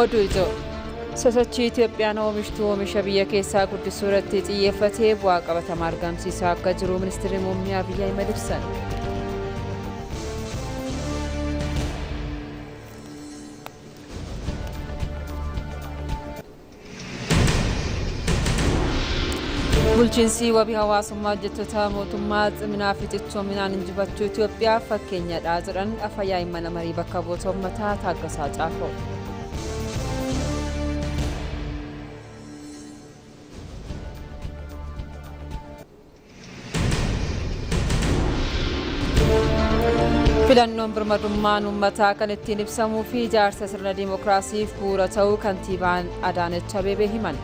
Oduu ijoo. Sosochii Itoophiyaan oomishtuu oomisha biyya keessaa guddisuu irratti xiyyeeffatee bu'aa qabatamaa argamsiisaa akka jiru ministeerri muummee Abiyyi Ahimad ibsan. Bulchiinsi wabii hawaasummaa hojjettoota mootummaa ciminaa fi cichoominaan injifachuu Itoophiyaa fakkeenyadha jedhan afayyaa'in mana marii bakka bu'oota uummataa Taaggasaa Caafoo. Filannoon birmadummaan uummataa kan ittiin ibsamuu fi ijaarsa sirna diimokiraasiif bu'uura ta'uu kantiibaan Adaanech Abeebee himan.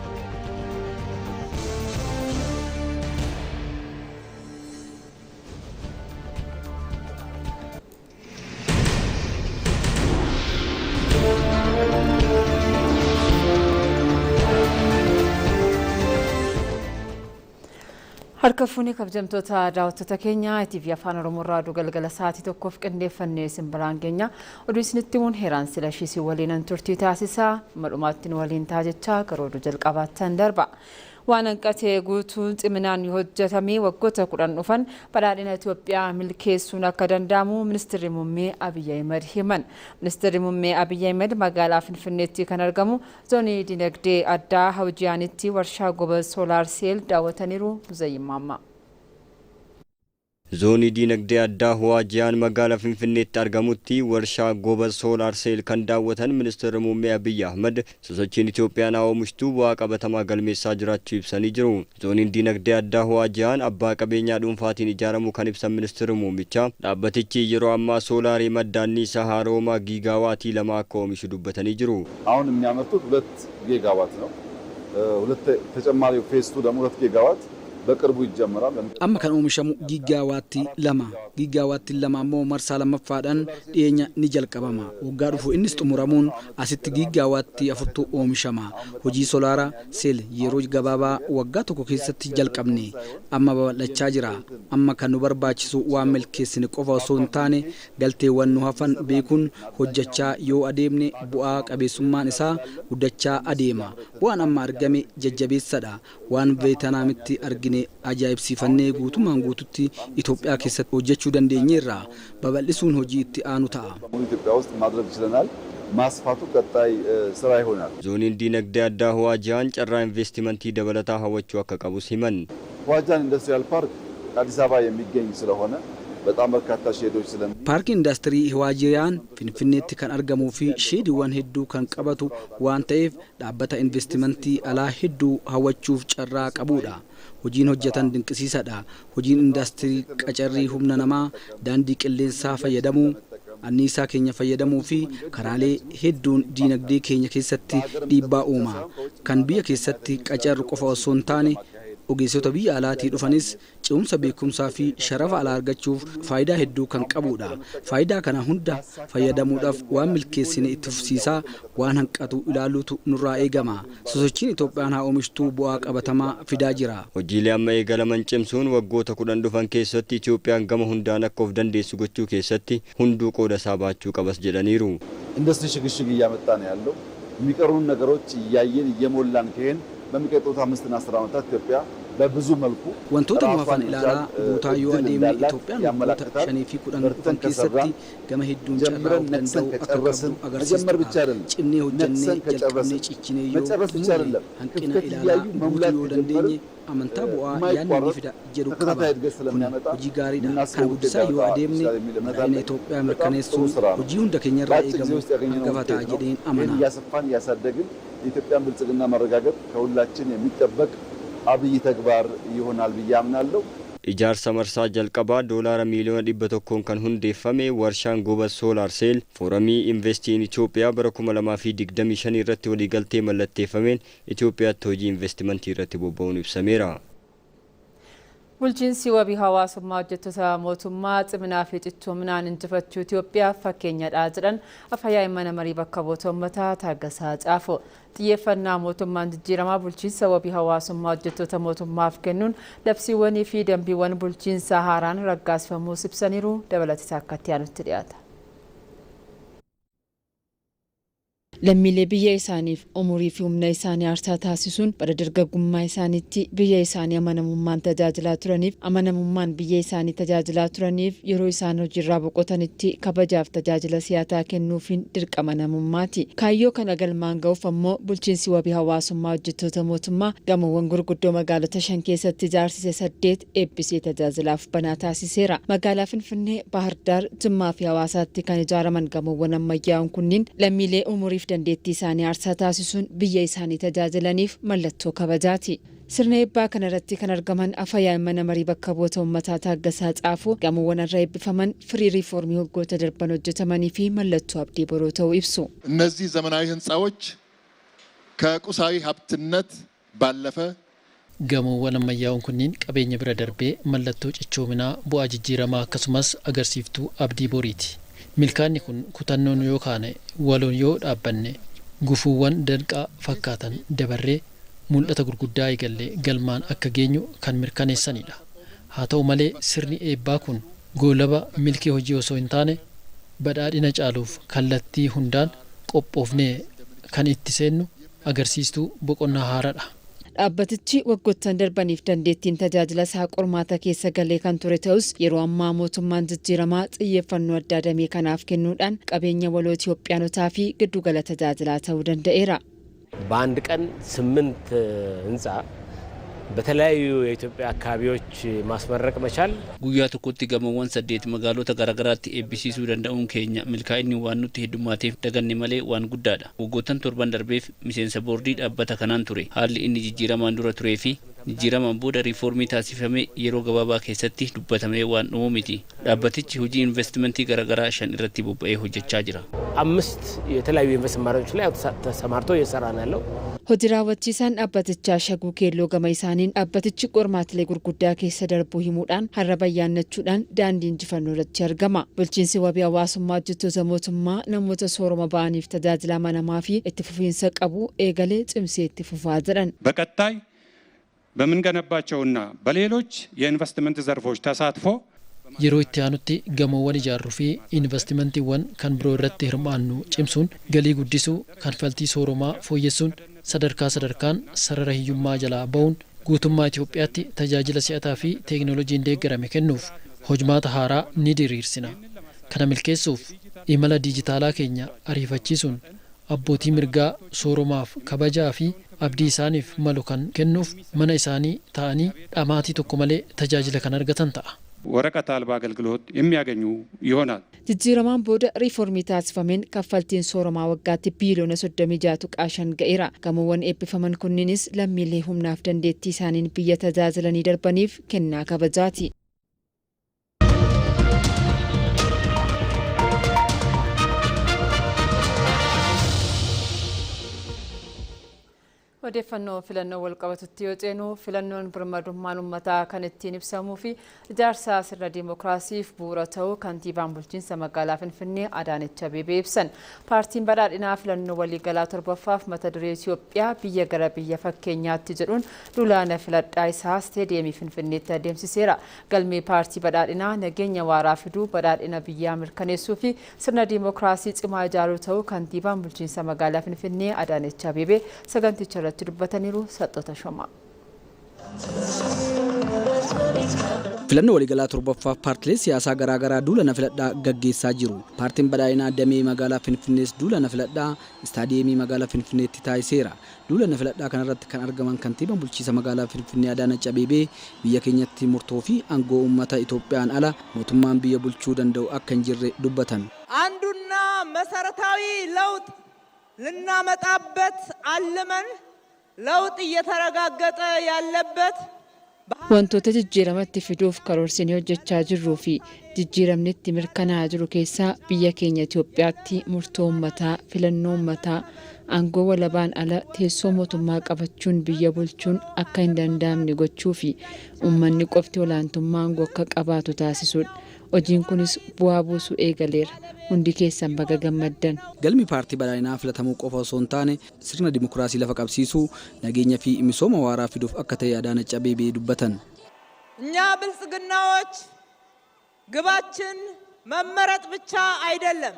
Harka fuunee kabajamtoota daawwattoota keenya ITV Afaan Oromoo irraa oduu galgala sa'aatii tokkoof qindeeffannee isin biraan geenya. Oduu isinitti himuun Heeraan Silashii isin waliinan turtii taasisaa. Amma dhumaatti nu waliin ta'a jechaa gara oduu jalqabaattan darba. Waan hanqate guutuun ciminaan yoo hojjetame waggoota 10 dhufan badhaadhina Itoophiyaa milkeessuun akka danda'amu ministeerri muummee Abiyyi Ahimad himan. Ministeerri muummee Abiyyi Ahimad magaalaa Finfinneetti kan argamu zoonii dinagdee addaa Hawjiyaanitti warshaa Gobaz Solar Cell daawwataniiru. Muzayyin Maammaa. Zoonii diinagdee addaa Huwaajiyaan magaalaa Finfinneetti argamutti warshaa Gobaz Solar Cell kan daawwatan ministeerri muummee Abiyyi Ahmad sosochiin Itoophiyaan haa oomishtuu bu'aa qabatamaa galmeessaa jiraachuu ibsanii jiru. Zooniin diinagdee addaa Huwaajiyaan abbaa qabeenyaa dhuunfaatiin ijaaramuu kan ibsan ministeerri muummichaa dhaabbatichi yeroo ammaa soolaarii madda anniisaa haaroomaa giigaawaatii 2 akka oomishu dubbatanii jiru. አሁን የሚያመርቱት 2 ጊጋዋት ነው። ሁለት ተጨማሪ phase two ደግሞ 2 ጊጋዋት በቅርቡ ይጀምራል። Amma kan oomishamu giiggaawaattii 2. Giiggaawaattiin 2 ammoo marsaa lammaffaadhaan dhiyeenya ni jalqabama. Waggaa dhufu innis xumuramuun asitti giiggaawaattii afurtu oomishama. Hojii solar cell yeroo gabaabaa waggaa tokko keessatti jalqabne amma babal'achaa jira. Amma kan nu barbaachisu waan milkeessine qofa osoo hin taane galteewwan nu hafan beekuun hojjechaa yoo adeemne bu'aa qabeessummaan isaa guddachaa adeema. Bu'aan amma argame jajjabeessadha. Waan Veetanaamitti argine ajaa'ibsiifannee guutummaan guututti Itoophiyaa keessatti hojjechuu dandeenyeerra. Babal'isuun hojii itti aanu ta'a. ኢትዮጵያ ውስጥ ማድረግ ችለናል። ማስፋቱ ቀጣይ ስራ ይሆናል። Zooniin diinagdee addaa Huwaajiyaan carraa investimentii dabalataa hawwachuu akka qabus himan. ሁዋጃን ኢንዱስትሪያል ፓርክ አዲስ አበባ የሚገኝ ስለሆነ በጣም በርካታ ሼዶች ስለሚ Paarkiin indaastirii Hiwaajiyaan Finfinneetti kan argamuu fi sheediiwwan hedduu kan qabatu waan ta'eef dhaabbata investimentii alaa hedduu hawwachuuf carraa qabudha. Hojiin hojjetan dinqisiisadha. Hojiin indaastirii qacarrii humna namaa, daandii qilleensaa fayyadamuu, anniisaa keenya fayyadamuu fi karaalee hedduun diinagdee keenya keessatti dhiibbaa uuma. Kan biyya keessatti qacarru qofa osoo hin taane ogeessota biyya alaatii dhufanis ce'umsa beekumsaa fi sharafa alaa argachuuf faayidaa hedduu kan qabudha. Faayidaa kana hunda fayyadamuudhaaf waan milkeessine itti fufsiisaa waan hanqatu ilaaluutu nurraa eegama. Sosochiin Itoophiyaan haa oomishtuu bu'aa qabatamaa fidaa jira. Hojiilee amma eegalaman cimsuun waggoota 10 dhufan keessatti Itoophiyaan gama hundaan akka of dandeessu gochuu keessatti hunduu qooda isaa baachuu qabas jedhaniiru. ኢንዱስትሪ ሽግሽግ እያመጣ ነው ያለው። የሚቀሩን ነገሮች እያየን እየሞላን ከሄድን በሚቀጥሉት 5ና 10 ዓመታት ኢትዮጵያ በብዙ መልኩ Wantoota nu hafan ilaalaa guutaa yoo adeemne Itoophiyaan waggoota 5 fi 10 dhufan keessatti gama hedduun carraa of danda'u akka qabdu agarsiistudha. Cimnee hojjennee jalqabnee ciccinee yoo xumurre hanqina ilaalaa guutuu yoo dandeenye amantaa bu'aa yaadni ni fida jedhu qaba. Kun hojii gaariidha. Kana guddisaa yoo adeemne badhaadhina Itoophiyaa mirkaneessuun hojii hunda keenyarraa eegamu hangafa ta'a jedheen amana. እያሰፋን እያሳደግን የኢትዮጵያን ብልጽግና ማረጋገጥ ከሁላችን የሚጠበቅ አብይ ተግባር ይሆናል ብዬ አምናለሁ። Ijaarsa marsaa jalqabaa doolaara miiliyoona 100n kan hundeeffame warshaan Gobaz Solar Cell fooramii Invest in Itoophiyaa bara 2025 irratti waliigaltee mallatteeffameen Itoophiyaatti hojii investimentii irratti bobba'uun ibsameera. Bulchiinsi wabii hawaasummaa hojjettoota mootummaa ciminaa fi cichoominaan injifachuu Itoophiyaaf fakkeenyadha jedhan afyaa'ii mana marii bakka bu'oota uummataa Taaggasaa Caafoo. Xiyyeeffannaa mootummaan jijjiiramaa bulchiinsa wabii hawaasummaa hojjettoota mootummaaf kennuun labsiiwwanii fi dambiiwwan bulchiinsaa haaraan raggaasifamuus ibsaniiru. Dabalataa akkatti aanutti dhiyaata. Lammiilee biyya isaaniif umurii fi humna isaanii aarsaa taasisuun bara dargaggummaa isaaniitti biyya isaanii amanamummaan tajaajilaa turaniif amanamummaan biyya isaanii tajaajilaa turaniif yeroo isaan hojiirraa boqotanitti kabajaaf tajaajila siyaataa kennuufiin dirqama namummaati. Kaayyoo kana galmaan ga'uuf ammoo bulchiinsi wabii hawaasummaa hojjettoota mootummaa gamoowwan gurguddoo magaalota 5 keessatti ijaarsise 8 eebbisee tajaajilaaf banaa taasiseera. Magaalaa Finfinnee, Bahar Daar, Jimmaa fi Hawaasaatti kan ijaaraman gamoowwan ammayyaa'oon kunniin lammiilee umuriif dandeettii isaanii aarsaa taasisuun biyya isaanii tajaajilaniif mallattoo kabajaati. Sirna eebbaa kanarratti kan argaman afayyaa mana marii bakka bu'oota uummataa Taaggasaa Caafoo gamoowwan irra eebbifaman firii riiformii waggoota darban hojjetamanii fi mallattoo abdii boroo ta'uu ibsu. እነዚህ ዘመናዊ ህንፃዎች ከቁሳዊ ሀብትነት ባለፈ Gamoowwan ammayyaa'oon kunniin qabeenya bira darbee mallattoo cichoominaa, bu'aa jijjiiramaa akkasumas agarsiiftuu abdii boriiti. Milkaanni kun kutannoon yoo kaane, waloon yoo dhaabbanne, gufuuwwan danqaa fakkaatan dabarree mul'ata gurguddaa eegallee galmaan akka geenyu kan mirkaneessanidha. Haa ta'u malee sirni eebbaa kun goolaba milkii hojii osoo hin taane badhaadhina caaluuf kallattii hundaan qophoofnee kan itti seennu agarsiistuu boqonnaa haaraadha. Dhaabbatichi waggoottan darbaniif dandeettiin tajaajila isaa qormaata keessa galee kan ture ta'us yeroo ammaa mootummaan jijjiiramaa xiyyeeffannoo addaa damee kanaaf kennuudhaan qabeenya waloo Itoophiyaanotaa fi giddugala tajaajilaa ta'uu danda'eera. በአንድ ቀን 8 ህንፃ በተለያዩ የኢትዮጵያ አካባቢዎች ማስመረቅ መቻል Guyyaa tokkotti gamoowwan 8 magaalota garaagaraatti eebbisiisuu danda'uun keenya milkaa'inni waan nutti heddumaateef daganne malee waan guddaadha. Waggoottan 7 darbeef miseensa boordii dhaabbata kanaan ture. Haalli inni jijjiiramaan dura turee fi jijjiiramaan booda riiformii taasifame yeroo gabaabaa keessatti dubbatamee waan dhumu miti. Dhaabbatichi hojii investimentii garaagaraa 5 irratti bobba'ee hojjechaa jira. 5 የተለያዩ የኢንቨስትመንት አማራጮች ላይ ተሰማርቶ እየሰራ ነው ያለው። Hojii raawwachiisaan dhaabbatichaa Shaguu Keelloo gama isaaniin dhaabbatichi qormaatilee gurguddaa keessa darbuu himuudhaan har'a bayyaannachuudhaan daandii injifannoo irratti argama. Bulchiinsi wabii hawaasummaa hojjettoota mootummaa namoota sooroma ba'aniif tajaajila amanamaa fi itti fufiinsa qabu eegalee cimsee itti fufaa jedhan. በቀጣይ በምንገነባቸውና በሌሎች የኢንቨስትመንት ዘርፎች ተሳትፎ Yeroo itti aanutti gamoowwan ijaarruu fi investimentiiwwan kan biroo irratti hirmaannu cimsuun galii guddisuu, kanfaltii sooromaa fooyyessuun sadarkaa sadarkaan sarara hiyyummaa jalaa ba'uun guutummaa Itoophiyaatti tajaajila si'ataa fi teekinooloojiin deeggarame kennuuf hojmaata haaraa ni diriirsina. Kana milkeessuuf imala diijitaalaa keenya ariifachiisuun abbootii mirgaa sooromaaf kabajaa fi abdii isaaniif malu kan kennuuf mana isaanii ta'anii dhamaatii tokko malee tajaajila kan argatan ta'a. ወረቀት አልባ አገልግሎት የሚያገኙ ይሆናል። Jijjiiramaan booda riiformii taasifameen kaffaltiin sooromaa waggaatti biiliyoona 36.5 ga'eera. Gamoowwan eebbifaman kunniinis lammiilee humnaaf dandeettii isaaniin biyya tajaajilanii darbaniif kennaa kabajaati. Odeeffannoo filannoo walqabatutti yoo ceenu filannoon birmadummaan uummataa kan ittiin ibsamuu fi ijaarsa sirna dimookiraasiif bu'uura ta'uu kantiibaan bulchiinsa magaalaa Finfinnee Adaanech Abeebee ibsan. Paartiin badhaadhinaa filannoo waliigalaa 7ffaaf mata duree Itoophiyaa biyya gara biyya fakkeenyaatti jedhuun duulaana filadhaa isaa isteediyeemii Finfinneetti adeemsiseera. Galmee paartii badhaadhinaa nageenya waaraa fiduu, badhaadhina biyyaa mirkaneessuu fi sirna dimookiraasii cimaa ijaaruu ta'uu kantiibaan bulchiinsa magaalaa Finfinnee Adaanech Abeebee saganticha irratti dubbataniiru. Saxxota Shomaa. Filannoo waliigalaa 7ffaaf paartilee siyaasaa garaagaraa duula na filadhaa gaggeessaa jiru. Paartiin badhaadhinaa damee magaalaa Finfinnees duula na filadhaa istaadiyeemii magaalaa Finfinneetti taasiseera. Duula na filadhaa kanarratti kan argaman kantiibaan bulchiinsa magaalaa Finfinnee Adaanech Abeebee biyya keenyatti murtoo fi aangoo uummata Itoophiyaan ala mootummaan biyya bulchuu danda'u akka hin jirre dubbatan. አንዱና መሰረታዊ ለውጥ ልናመጣበት አልመን ለውጥ እየተረጋገጠ ያለበት Wantoota jijjiiramatti fiduuf karoorsinee hojjechaa jirruu fi jijjiiramni itti mirkanaa'aa jiru keessaa biyya keenya Itoophiyaatti murtoo uummataa, filannoo uummataa, aangoo walabaan ala teessoo mootummaa qabachuun biyya bulchuun akka hin danda'amne gochuu fi uummanni qofti olaantummaa aangoo akka qabaatu taasisuudha. Hojiin kunis bu'aa buusuu eegaleera. Hundi keessan baga gammaddan. Galmi paartii badhaadhinaa filatamuu qofa osoo hin taane sirna dimookiraasii lafa qabsiisuu, nageenya fi misooma waaraa fiduuf akka ta'e Adaanech Abeebee dubbatan. እኛ ብልጽግናዎች ግባችን መመረጥ ብቻ አይደለም።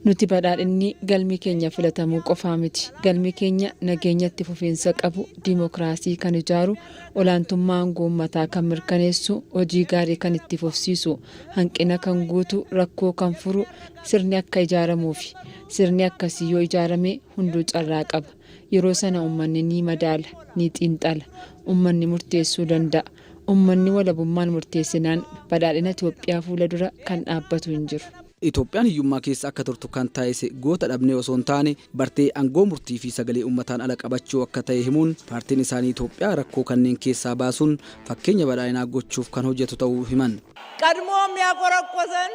Nuti badhaadhinni galmi keenya filatamuu qofaa miti. Galmi keenya nageenyatti fufiinsa qabu, diimokiraasii kan ijaaru, olaantummaa aangoo uummataa kan mirkaneessu, hojii gaarii kan itti fufsiisu, hanqina kan guutu, rakkoo kan furu sirni akka ijaaramuufi. Sirni akkasii yoo ijaarame hunduu carraa qaba. Yeroo sana uummanni ni madaala, ni xiinxala. Uummanni murteessuu danda'a. Uummanni walabummaan murteessinaan badhaadhina Itoophiyaa fuula dura kan dhaabbatu hin jiru. Itoophiyaan hiyyummaa keessa akka turtu kan taasise goota dhabnee osoo hin taane bartee aangoo murtii fi sagalee uummataan ala qabachuu akka ta'e himuun paartiin isaanii Itoophiyaa rakkoo kanneen keessaa baasuun fakkeenya badhaadhinaa gochuuf kan hojjetu ta'uu himan. ቀድሞ የሚያቆረቆዘን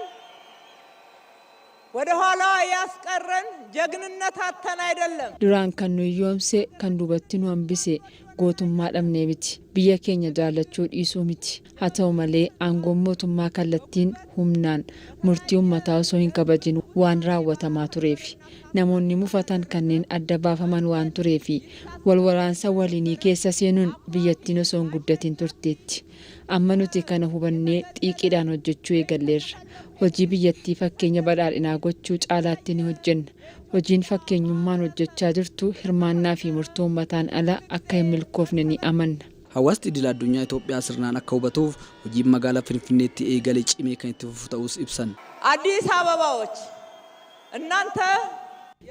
ወደ ኋላ ያስቀረን ጀግንነት አጥተን አይደለም። Duraan kan nu hiyyoomse, kan duubatti nu hambise gootummaa dhabnee miti. Biyya keenya jaallachuu dhiisuu miti. Haa ta'u malee, aangoon mootummaa kallattiin humnaan murtii uummataa osoo hin kabajin waan raawwatamaa tureef, namoonni mufatan kanneen adda baafaman waan tureefi wal waraansa waliinii keessa seenuun biyyattiin osoo hin guddatin turteetti. Amma nuti kana hubannee xiiqiidhaan hojjechuu eegalleerra. Hojii biyyattii fakkeenya badhaadhinaa gochuu caalaatti ni hojjenna. Hojiin fakkeenyummaan hojjechaa jirtu hirmaannaa fi murtoo uummataan ala akka hin milkoofne ni amanna. Hawaasni idil addunyaa Itoophiyaa sirnaan akka hubatuuf hojiin magaalaa Finfinneetti eegale cimee kan itti fufu ta'us ibsan. አዲስ አበባዎች እናንተ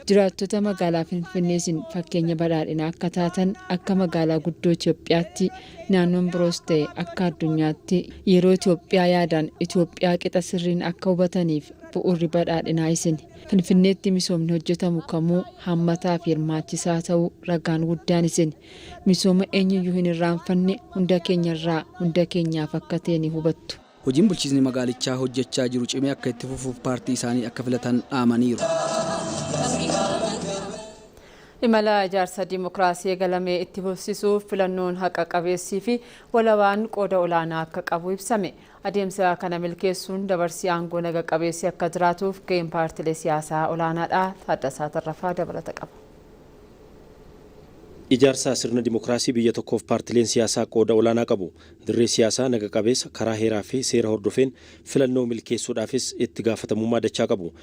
Jiraattota magaalaa Finfinneetiin fakkeenya badhaadhinaa akka taatan, akka magaalaa guddoo Itoophiyaatti, naannoon biroos ta'e akka addunyaatti yeroo Itoophiyaa yaadaan Itoophiyaa qixa sirriin akka hubataniif bu'uurri badhaadhinaa isin. Finfinneetti misoomni hojjetamu kamuu hammataa fi hirmaachisaa ta'uu ragaan guddaan isin. Misooma eenyuyyuu hin irraanfanne, hunda keenyarraa, hunda keenyaaf akka ta'e ni hubattu. Hojiin bulchiinsi magaalichaa hojjechaa jiru cimee akka itti fufuuf paartii isaanii akka filatan dhaamaniiru. Imala ijaarsa diimokiraasii eegalame itti fufsiisuuf filannoon haqa qabeessii fi walabaan qooda olaanaa akka qabu ibsame. Adeemsa kana milkeessuun dabarsii aangoo naga qabeessi akka jiraatuuf gaheen paartilee siyaasaa olaanaadha. Taaddasaa Tarrafaa dabalata qaba. Ijaarsa sirna dimookiraasii biyya tokkoof paartileen siyaasaa qooda olaanaa qabu. Dirree siyaasaa naga qabeessa karaa heeraa fi seera hordofeen filannoo milkeessuudhaafis itti gaafatamummaa dachaa qabu.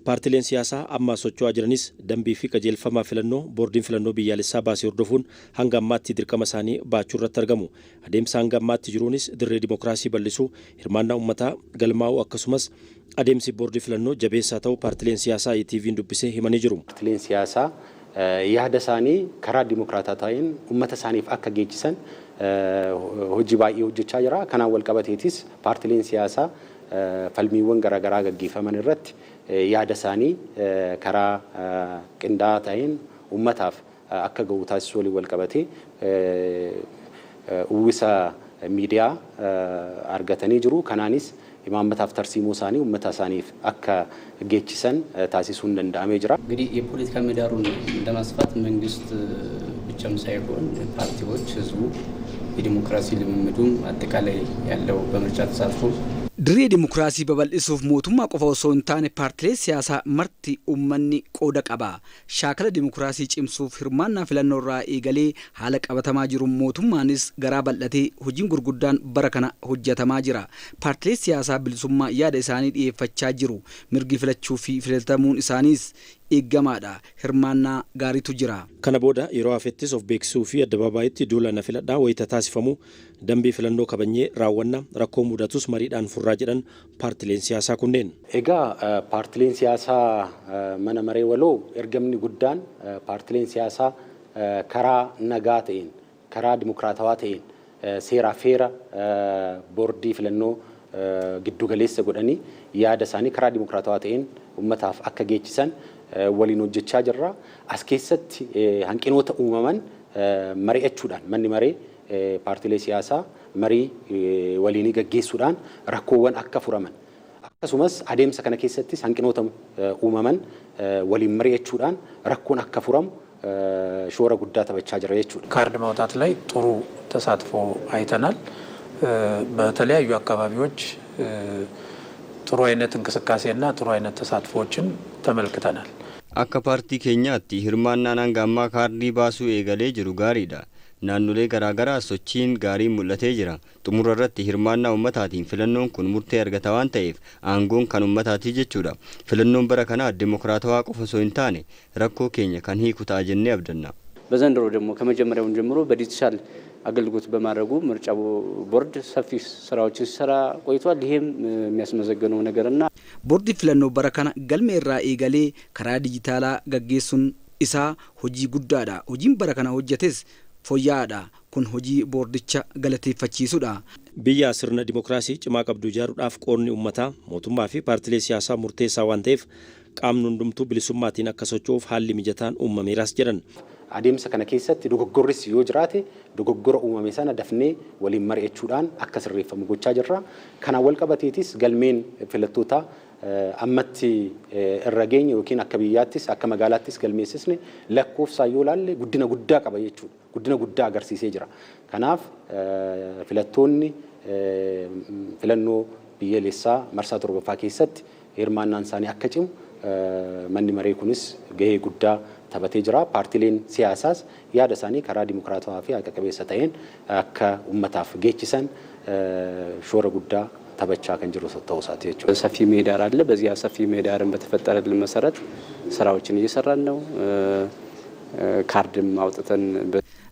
Paartileen siyaasaa amma socho'aa jiranis dambii fi qajeelfama filannoo boordiin filannoo biyyaalessaa baasee hordofuun hanga ammaatti dirqama isaanii baachuu irratti argamu. Adeemsa hanga ammaatti jiruunis dirree dimookiraasii bal'isuu, hirmaannaa uummataa galmaa'uu, akkasumas adeemsi boordii filannoo jabeessaa ta'uu paartileen siyaasaa ETV'n dubbisee himanii jiru. Paartileen siyaasaa yaada isaanii karaa dimokiraataa ta'een uummata isaaniif akka geechisan hojii baay'ee hojjechaa jira. Kanaan wal qabateetis paartileen siyaasaa falmiiwwan garaagaraa gaggeeffaman irratti yaada isaanii karaa qindaa'aa ta'een uummataaf akka gahu taasisuu waliin wal qabatee uwwisa miidiyaa argatanii jiru. Kanaanis imaammataaf tarsiimoo isaanii uummata isaaniif akka geechisan taasisuun danda'amee jira. እንግዲህ የፖለቲካ ምህዳሩን ለማስፋት መንግስት ብቻም ሳይሆን ፓርቲዎች፣ ህዝቡ፣ የዲሞክራሲ ልምምዱም አጠቃላይ ያለው በምርጫ ተሳትፎ Dirree dimokiraasii babal'isuuf mootummaa qofa osoo hin taane paartilee siyaasaa marti, uummanni qooda qaba. Shaakala dimokiraasii cimsuuf hirmaannaa filannoo irraa eegalee haala qabatamaa jiru mootummaanis garaa bal'atee hojiin gurguddaan bara kana hojjetamaa jira. Paartilee siyaasaa bilisummaa yaada isaanii dhiyeeffachaa jiru. Mirgi filachuu fi filatamuun isaaniis eeggamaadha. Hirmaannaa gaariitu jira. Kana booda yeroo hafettis of beeksisuu fi addababaayitti duula na filadhaa wayita taasifamu dambii filannoo kabajnee raawwanna, rakkoo mudatus mariidhaan furraa jedhan paartileen siyaasaa kunneen. Egaa paartileen siyaasaa mana maree waloo ergamni guddaan paartileen siyaasaa karaa nagaa ta'een, karaa dimokiraatawaa ta'een, seeraa feera boordii filannoo giddugaleessa godhanii yaada isaanii karaa dimokiraatawaa ta'een uummataaf akka geechisan waliin hojjechaa jirra. As keessatti hanqinoota uumaman mari'achuudhaan manni maree paartilee siyaasaa marii waliinii gaggeessuudhaan rakkoowwan akka furaman, akkasumas adeemsa kana keessattis hanqinoota uumaman waliin mari'achuudhaan rakkoon akka furamu shoora guddaa taphachaa jira jechuudha. ካርድ ማውጣት ላይ ጥሩ ተሳትፎ አይተናል። በተለያዩ አካባቢዎች ጥሩ አይነት እንቅስቃሴና ጥሩ አይነት ተሳትፎዎችን ተመልክተናል። Akka paartii keenyaatti hirmaannaan hanga ammaa kaardii baasuu eegalee jiru gaariidha. Naannolee garaagaraa sochiin gaariin mul'atee jira. Xumura irratti hirmaannaa ummataatiin filannoon kun murtee argata waan ta'eef aangoon kan ummataatii jechuudha. Filannoon bara kanaa dimokiraatawaa qofa osoo hin taane rakkoo keenya kan hiiku ta'a jennee abdanna. በዘንድሮ ደግሞ ከመጀመሪያውን ጀምሮ በዲጂታል አገልግሎት በማድረጉ ምርጫ ቦርድ ሰፊ ስራዎችን ሲሰራ ቆይቷል። ይሄም የሚያስመዘግነው ነገርና Boordii filannoo bara kana galmee irraa eegalee karaa dijitaalaa gaggeessuun isaa hojii guddaadha. Hojiin bara kana hojjetes fooyya'aadha. Kun hojii boordicha galateeffachiisudha. Biyya sirna dimookiraasii cimaa qabdu ijaaruudhaaf qoodni uummataa mootummaa fi paartilee siyaasaa murteessaa waan ta'eef qaamni hundumtuu bilisummaatiin akka socho'uuf haalli mijataan uumameeras jedhan. Adeemsa kana keessatti dogoggorris yoo jiraate dogoggora uumame sana dafnee waliin mari'achuudhaan akka sirreeffamu gochaa jirra. Kanaan wal qabateetis galmeen filattootaa ammatti irra geenye yookiin akka biyyaattis akka magaalaattis galmeessisne lakkoofsaan yoo ilaalle guddina guddaa qaba jechuudha. Guddina guddaa agarsiisee jira. Kanaaf filattoonni filannoo biyyaalessaa marsaa torbaffaa keessatti hirmaannaan isaanii akka cimu manni maree kunis gahee guddaa taphatee jira. Paartileen siyaasaas yaada isaanii karaa dimokiraatawaa fi haqa qabeessa ta'een akka uummataaf geechisan shoora guddaa taphachaa kan jiru ta'uu isaati jechuudha. ሰፊ ምህዳር አለ። በዚያ ሰፊ ምህዳርን በተፈጠረልን መሰረት ስራዎችን እየሰራን ነው። ካርድም አውጥተን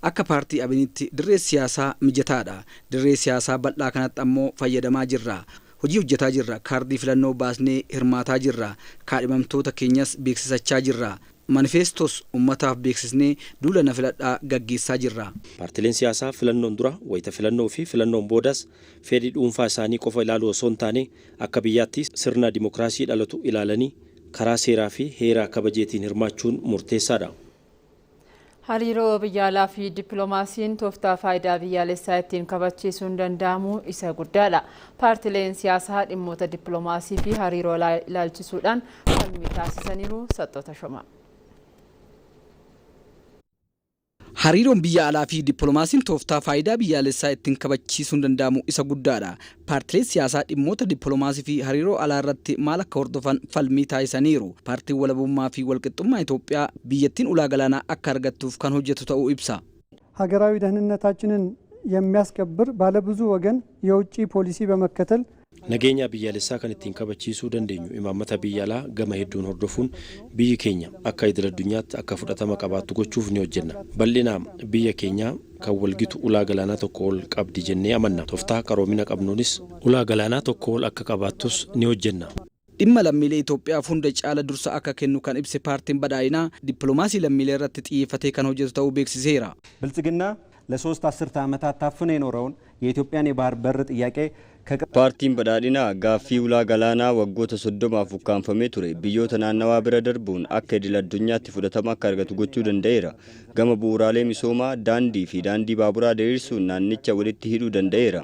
Akka paartii Abinitti dirree siyaasaa mijataadha. Dirree siyaasaa bal'aa kanatti ammoo fayyadamaa jirra. Hojii hojjetaa jirra. Kaardii filannoo baasnee hirmaataa jirra. Kaadhimamtoota keenyas beeksisachaa jirra. Manifeestos uummataaf beeksisnee duula na filadhaa gaggeessaa jirra. Paartileen siyaasaa filannoon dura wayita filannoo fi filannoon boodas fedhii dhuunfaa isaanii qofa ilaaluu osoo hin taane akka biyyaatti sirna dimookiraasii dhalatu ilaalanii karaa seeraa fi heeraa kabajeetiin hirmaachuun murteessaadha. Hariiroo biyya alaa fi dippiloomaasiin tooftaa faayidaa biyyaalessaa ittiin kabachiisuun danda'amu isa guddaadha. Paartileen siyaasaa dhimmoota dippiloomaasii fi hariiroo ilaalchisuudhaan falmii taasisaniiru. Saxxoota Shomaa. Hariiroon biyya alaa fi dippiloomaasiin tooftaa faayidaa biyyaalessaa ittiin kabachiisuun danda'amu isa guddaadha. Paartileen siyaasaa dhimmoota dippiloomaasii fi hariiroo alaa irratti maal akka hordofan falmii taasisaniiru. Paartiin walabummaa fi walqixxummaa Itoophiyaa biyyattiin ulaa galaanaa akka argattuuf kan hojjetu ta'uu ibsa. ሀገራዊ ደህንነታችንን የሚያስከብር ባለብዙ ወገን የውጭ ፖሊሲ በመከተል Nageenya biyyaalessaa kan ittiin kabachiisuu dandeenyu imaammata biyya alaa gama hedduun hordofuun biyyi keenya akka idil addunyaatti akka fudhatama qabaattu gochuuf ni hojjenna. Bal'ina biyya keenyaa kan walgitu ulaa galaanaa tokko ol qabdi jennee amanna. Tooftaa qaroomina qabnuunis ulaa galaanaa tokko ol akka qabaattus ni hojjenna. Dhimma lammiilee Itoophiyaaf hunda caala dursa akka kennu kan ibse paartiin badhaadhinaa dippiloomaasii lammiilee irratti xiyyeeffatee kan hojjetu ta'uu beeksiseera. ብልጽግና ለሶስት አስርተ ዓመታት ታፍኖ የኖረውን የኢትዮጵያን የባህር በር ጥያቄ Paartiin badhaadhinaa gaaffii ulaa galaanaa waggoota 30f ukkaanfamee ture biyyoota naannawaa bira darbuun akka idil addunyaatti fudhatama akka argatu gochuu danda'eera. Gama bu'uuraalee misoomaa daandii fi daandii baaburaa diriirsuun naannicha walitti hidhuu danda'eera.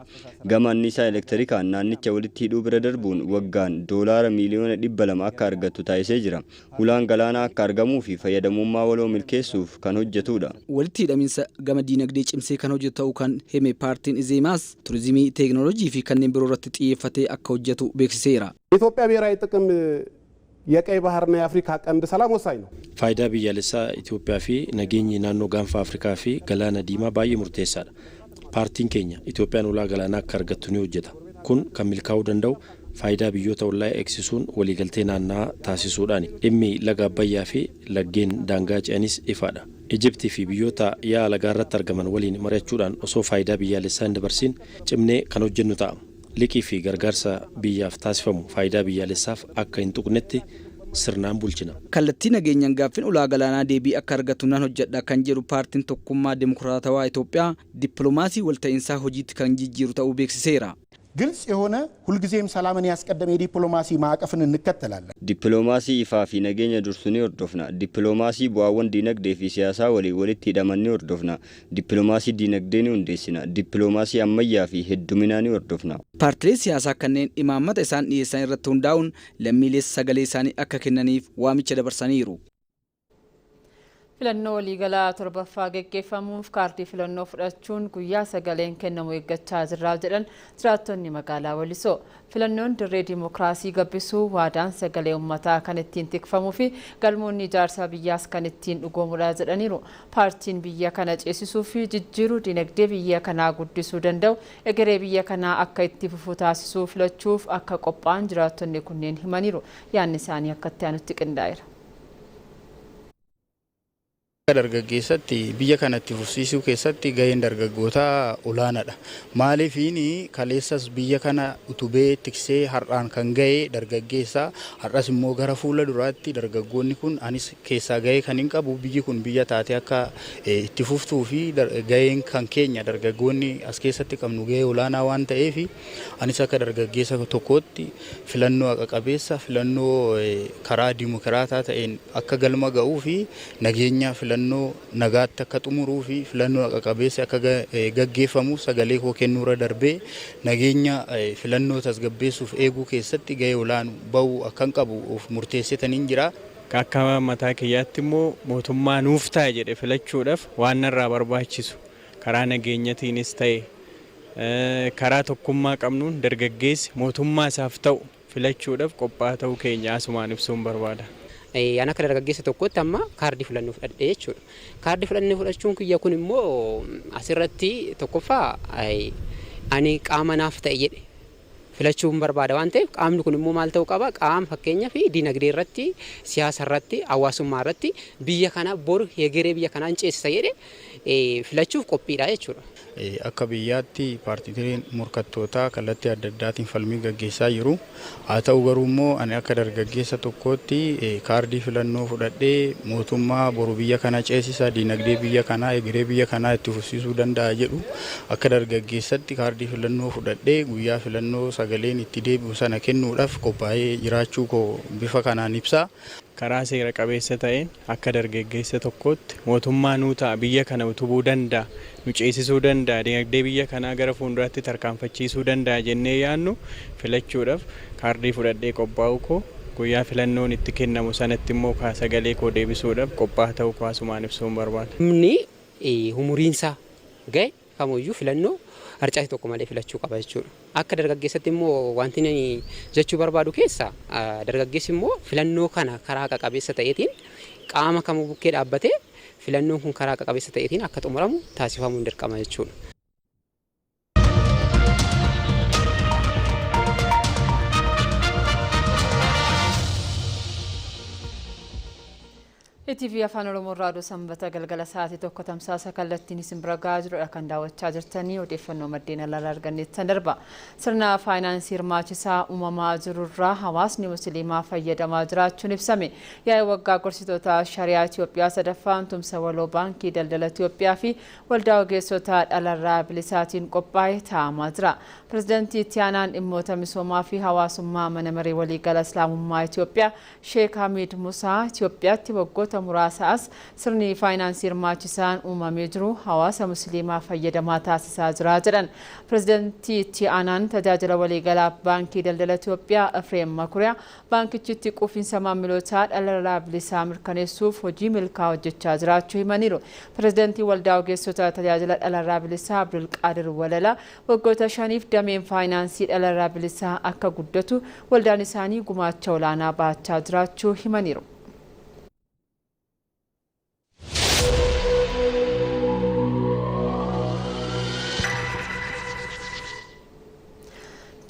Gama anniisaa elektirikaan naannicha walitti hidhuu bira darbuun waggaan doolaara miiliyoona 200 akka argattu taasisee jira. Ulaan galaanaa akka argamuu fi fayyadamummaa waloo milkeessuuf kan hojjetudha. Walitti hidhaminsa gama diinagdee cimsee kan hojjetu ta'uu kan hime paartiin Izeemaas turizimii, teekinooloojii fi kanneen biroo irratti xiyyeeffatee akka hojjetu beeksiseera. የኢትዮጵያ ብሔራዊ ጥቅም የቀይ ባህርና የአፍሪካ ቀንድ ሰላም ወሳኝ ነው። Faayidaa biyyaalessaa Itoophiyaa fi nageenyi naannoo gaanfa Afrikaa fi galaana diimaa baay'ee murteessaadha. Paartiin keenya Itoophiyaan ulaa galaanaa akka argattu ni hojjeta. Kun kan milkaa'uu danda'u faayidaa biyyoota ollaa eegsisuun waliigaltee naannaa taasisuudhaani. Dhimmi laga Abbayyaa fi laggeen daangaa ce'anis ifaadha. Ijiptii fi biyyoota yaa'a lagaa irratti argaman waliin mari'achuudhaan osoo faayidaa biyyaalessaa hin dabarsin cimnee kan hojjennu ta'a. Liqii fi gargaarsa biyyaaf taasifamu faayidaa biyyaalessaaf akka hin tuqnetti sirnaan bulchina. Kallattii nageenyaan gaaffiin ulaa galaanaa deebii akka argatu nan hojjedha kan jedhu paartiin tokkummaa dimokiraatawaa Itoophiyaa dippiloomaasii walta'iinsaa hojiitti kan jijjiiru ta'uu beeksiseera. ግልጽ የሆነ ሁልጊዜም ሰላምን ያስቀደመ የዲፕሎማሲ ማዕቀፍን እንከተላለን። Dippiloomaasii ifaa fi nageenya dursu ni hordofna. Dippiloomaasii bu'aawwan diinagdee fi siyaasaa waliin walitti hidhaman ni hordofna. Dippiloomaasii diinagdee ni hundeessina. Dippiloomaasii ammayyaa fi hedduminaa ni hordofna. Paartilee siyaasaa kanneen imaammata isaan dhiyeessan irratti hundaa'uun lammiilee sagalee isaanii akka kennaniif waamicha dabarsaniiru. Filannoo waliigalaa torbaffaa geggeeffamuuf kaardii filannoo fudhachuun guyyaa sagaleen kennamu eeggachaa jirraa jedhan jiraattonni magaalaa Walisoo. Filannoon dirree dimookiraasii gabbisuu, waadaan sagalee uummataa kan ittiin tikfamuu fi galmoonni ijaarsa biyyaas kan ittiin dhugoomudha jedhaniiru. Paartiin biyya kana ceesisuu fi jijjiiruu, dinagdee biyya kanaa guddisuu danda'u, egeree biyya kanaa akka itti fufu taasisuu filachuuf akka qophaa'an jiraattonni kunneen himaniiru. Yaadni isaanii akka itti aanutti qindaa'eera. Dargaggeessatti biyya kanatti fufsiisuu keessatti gaheen dargaggootaa olaanaadha. Maaliifiin kaleessas biyya kana utubee tiksee har'aan kan gahe dargaggeessa, har'as immoo gara fuula duraatti dargaggoonni kun, anis keessaa gahee kan hin qabu, biyyi kun biyya taate akka itti fuftuu fi gaheen kan keenya dargaggoonni as keessatti qabnu gahee olaanaa waan ta'eef, anis akka dargaggeessa tokkootti filannoo haqa qabeessa, filannoo karaa dimokiraataa ta'een akka galma ga'uu fi nageenya filannoo nagaatti akka xumuruu fi filannoo haqa qabeessi akka gaggeeffamuuf sagalee koo kennuurra darbee nageenya filannoo tasgabbeessuuf eeguu keessatti gahee olaanu bahuu akkan qabu of murteessitaniin jira. Akka mataa kiyyaatti immoo mootummaa nuuf ta'a jedhe filachuudhaaf waan narraa barbaachisu karaa nageenyatiinis ta'e karaa tokkummaa qabnuun dargaggeessi mootummaa isaaf ta'u filachuudhaaf qophaa'aa ta'uu keenya asumaan ibsuun barbaada. An akka dargaggeessa tokkotti amma kaardii filannoo fudhadhee jechuudha. Kaardii filannoo fudhachuun kiyya kun immoo asirratti tokkoffaa ani qaama naaf ta'e jedhe filachuun barbaada waan ta'eef, qaamni kun immoo maal ta'uu qaba? Qaama fakkeenyaa fi dinagdee irratti, siyaasa irratti, hawaasummaa irratti biyya kana boru hegeree biyya kanaa hin ceesisa jedhe filachuuf qophiidha jechuudha. Akka biyyaatti paartiileen morkattootaa kallattii adda addaatiin falmii gaggeessaa jiru. Haa ta'u garuu immoo ani akka dargaggeessa tokkootti kaardii filannoo fudhadhee mootummaa boru biyya kana ceesisa, dinagdee biyya kanaa, egeree biyya kanaa itti fufsiisuu danda'a jedhu akka dargaggeessatti kaardii filannoo fudhadhee guyyaa filannoo sagaleen itti deebi'u sana kennuudhaaf qophaa'ee jiraachuu koo bifa kanaan ibsa. Karaa seera qabeessa ta'een akka dargaggeessa tokkootti mootummaa nuu ta'a, biyya kana utubuu danda'a, nu ceesisuu danda'a, dinagdee biyya kanaa gara fuulduraatti tarkaanfachiisuu danda'a jennee yaadnu filachuudhaaf kaardii fudhadhee qophaa'uu koo, guyyaa filannoon itti kennamu sanatti immoo sagalee koo deebisuudhaaf qophaa'aa ta'uu koo asumaan ibsuun barbaada. Namni umuriinsaa gahe kamuyyuu filannoo harcaasii tokko malee filachuu qaba jechuudha. Akka dargaggeessatti immoo wanti ani jechuu barbaadu keessa, dargaggeessi immoo filannoo kana karaa haqa qabeessa ta'eetiin qaama kamuu bukkee dhaabbatee filannoon kun karaa haqa qabeessa ta'eetiin akka xumuramu taasifamuun dirqama jechuudha. ETV Afaan Oromoo irraa oduu Sanbata galgala sa'aatii 1 tamsaasa kallattiin isin bira gahaa jirudha kan daawwachaa jirtanii. Odeeffannoo maddeen alaarraa arganneettan darba. Sirna faayinaansii hirmaachisaa uumamaa jirurraa hawaasni musliimaa fayyadamaa jiraachuun ibsame. Yaa'ii waggaa gorsitoota shari'aa Itoophiyaa sadaffaan tumsa waloo Baankii Daldala Itoophiyaa fi Waldaa Ogeessota Dhalarraa Bilisaatiin qophaa'e taa'amaa jira. Pirezidaantii itti aanaan dhimmoota misoomaa fi hawaasummaa Mana Maree Waliigala Islaamummaa Itoophiyaa Sheek Hamid Musaa, Itoophiyaatti waggoota muraasa as sirni faayinaansii hirmaachisaan uumamee jiru hawaasa musliimaa fayyadamaa taasisaa jira jedhan. Pirezidaantii itti aanaan tajaajila waliigalaa Baankii Daldala Itoophiyaa Efreem Makuriyaa, baankichitti quufinsa maamilootaa dhalarraa bilisaa mirkaneessuuf hojii milkaa hojjechaa jiraachuu himaniiru. Pirezidaantii Waldaa Ogeessota Tajaajila Dhalarraa Bilisaa Abdulqaadir Walalaa, waggoota 5f dameen faayinaansii dhalarraa bilisaa akka guddatu waldaan isaanii gumaacha olaanaa bahachaa jiraachuu himaniiru.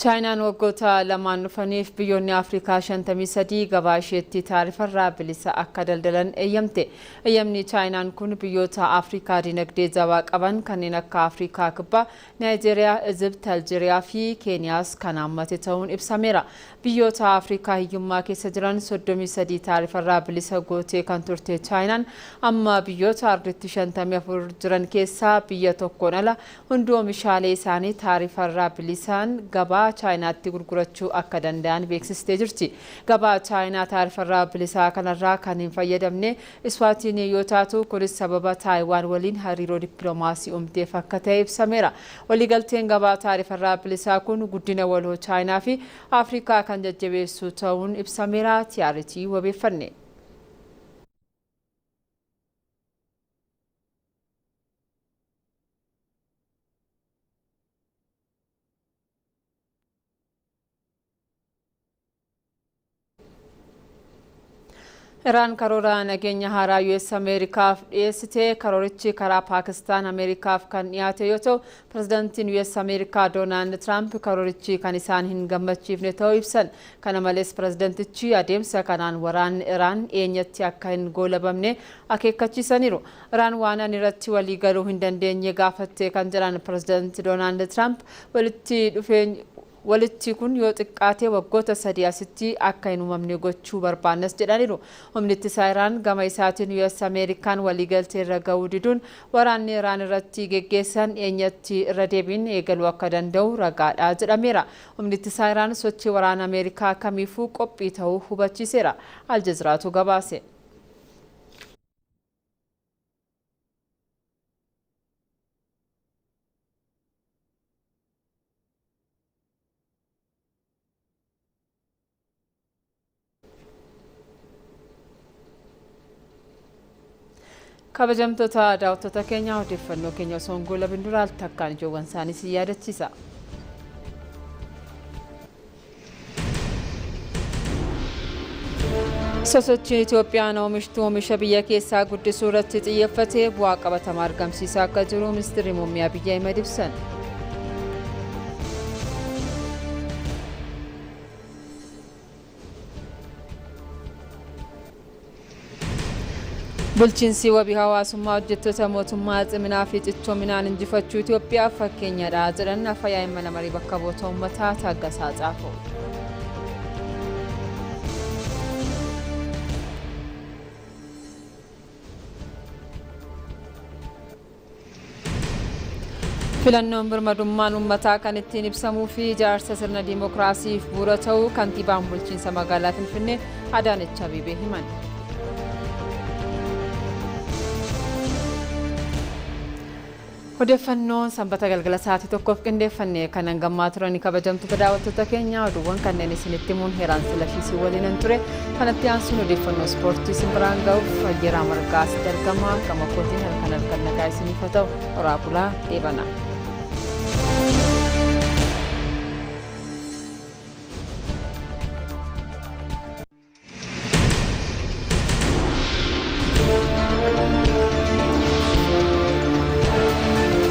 Chaayinaan waggoota 2n dhufaniif biyyoonni Afrikaa 53 gabaa isheetti taarifarraa bilisa akka daldalan eeyyamte. Eeyyamni Chaayinaan kun biyyoota Afrikaa dinagdee jabaa qaban kanneen akka Afrikaa Kibbaa, Naayijeeriyaa, Ijipt, Aljeeriyaa fi Keeniyaas kan hammate ta'uun ibsameera. Biyyoota Afrikaa hiyyummaa keessa jiran 33 taarifarraa bilisa gootee kan turte Chaayinaan, amma biyyoota arditti 54 jiran keessaa biyya tokkoon ala hunduu oomishaalee isaanii taarifarraa bilisaan gabaa Chaayinaatti gurgurachuu akka danda'an beeksistee jirti. Gabaa Chaayinaa taarifarraa bilisaa kanarraa kan hin fayyadamne Iswaatiin yoo taatu, kunis sababa Taayiwaan waliin hariiroo dippiloomaasii uumteef akka ta'e ibsameera. Waliigalteen gabaa taarifarraa bilisaa kun guddina waloo Chaayinaa fi Afrikaa kan jajjabeessu ta'uun ibsameera. TRT wabeeffanne. Iraan karoora nageenya haaraa US Ameerikaaf dhiyeessite. Karoorichi karaa Paakistaan Ameerikaaf kan dhiyaate yoo ta'u, pirezidaantiin US Ameerikaa Doonaald Tiraamp karoorichi kan isaan hin gammachiifne ta'uu ibsan. Kana malees pirezidaantichi adeemsa kanaan waraanni Iraan dhiyeenyatti akka hin goolabamne akeekkachiisaniiru. Iraan waan ani irratti walii galuu hin dandeenye gaafatte kan jedhan pirezidaanti Doonaald Tiraamp, walitti dhufeenya walitti kun yoo xiqqaate waggoota 3 asitti akka hin uumamne gochuu barbaannas jedhaniiru. Humni ittisaa Iraan gama isaatiin US Ameerikaan waliigaltee irra gahuu diduun waraanni Iraan irratti geggeessan dhiyeenyatti irra deebiin eegaluu akka danda'u ragaadha jedhameera. Humni ittisaa Iraan sochii waraana Ameerikaa kamiifuu qophii ta'uu hubachiiseera. Aljaziraatu gabaase. Kabajamtoota daawwattoota keenya, odeeffannoo keenya osoo hin goolabin dura al takkaan ijoowwan isaanii si yaadachiisa. Sosochiin Itoophiyaan oomishtuu oomisha biyya keessaa guddisuu irratti xiyyeeffatee bu'aa qabatamaa argamsiisaa akka jiru ministeerri muummee Abiyyi Ahimad ibsan. Bulchiinsi wabii hawaasummaa hojjettoota mootummaa ciminaa fi cichoominaan injifachuu Itoophiyaaf fakkeenyadha jedhan Afyaa'ii mana marii bakka bu'oota uummataa Taaggasaa Caafoo. Filannoon birmadummaan uummataa kan ittiin ibsamuu fi ijaarsa sirna diimokiraasiif bu'uura ta'uu kantiibaan bulchiinsa magaalaa Finfinnee Adaanech Abeebee himan. Odeeffannoon sanbata galgala sa'aatii 1f qindeeffanne kan hangammaa turanii, kabajamtoota daawwattoota keenya, oduuwwan kanneen isinitti himuun Heeraan Silashiisii waliinan ture. Kanatti aansuun odeeffannoo ispoortii isin biraan ga'uuf Fayyeeraa Margaa asitti argama. Gama kootiin halkan halkan nagaa isiniif haa ta'u, horaa bulaa, deebanaa.